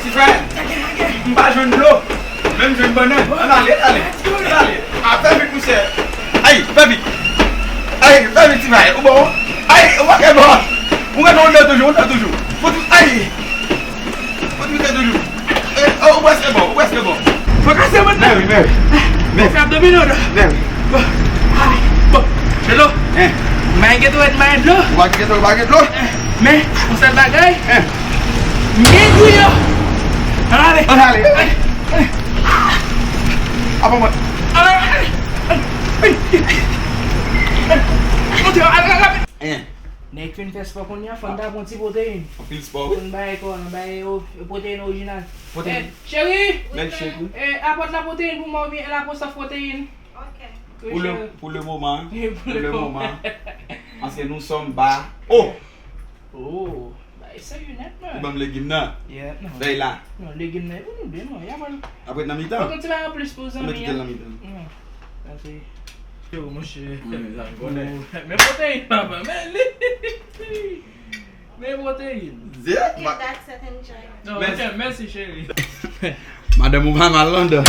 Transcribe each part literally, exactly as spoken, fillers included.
Ti frè, m pa jwenn dlo, men m jwenn bannann. Ann ale, ann ale, ann ale. A, fè vit, monchè. Ay, fè vit. Ay, fè vit, ti frè. Ou bon? Ay, ou pa gen bon. Ou gen yon dlo toujou, yon dlo toujou. Fò tou, ay. Fò tou toujou. Eh, oh, ou prèske bon, ou prèske bon. Fò kase mwen. Mèwi, mèwi. Mèwi. Fè abdominal. Mèwi. Bon. Bon. Delo. Hein. Mwen gen dlo, mwen gen dlo. Ou pa gen dlo, ou pa gen dlo. Men, yon sèl bagay. Hein. Men griyo. Ann ale. Ann ale. Apa mwen? Ann ale. Monte, ale, ale, ale. Hein. Nèg fin fè spò kounye a, fò n ta pran ti pwoteyin. Anpil spò, wi. Pou n bay kò, n bay yo, yo pwoteyin orijinal. Pwoteyin. Eh, cheri! Mèt cheri. Eh, apòt la pwoteyin pou mwen, oubyen la pwosaf pwoteyin. Ok. Pou le, pou le moman. Pou le moman. Paske nou sòm ba. Oh! Oh, bay serye nèt, man. Ou ban m legim nan. Yeah, non. Fèy la. Non, legim nan, pou nou de, non, y a pa. Apre nan mitan. Fòk yon ti bagay anplis pou zanmi an. Mwen kite l nan mitan. Non. Sa se. Yo, monchè. Men pwoteyin, papa, men li. Men pwoteyin. Zye, ma- Get that set and try. Non, men ok, mèsi, cheri. Madanm ou pa mal, non, dan.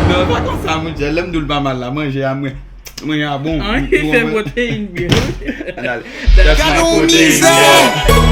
Non, pa konsa, monchè. Lè m di w l pa mal la, manje a mwen. Manje a bon. An, li fè pwoteyin byen. Ann ale. That's my protein, yeah.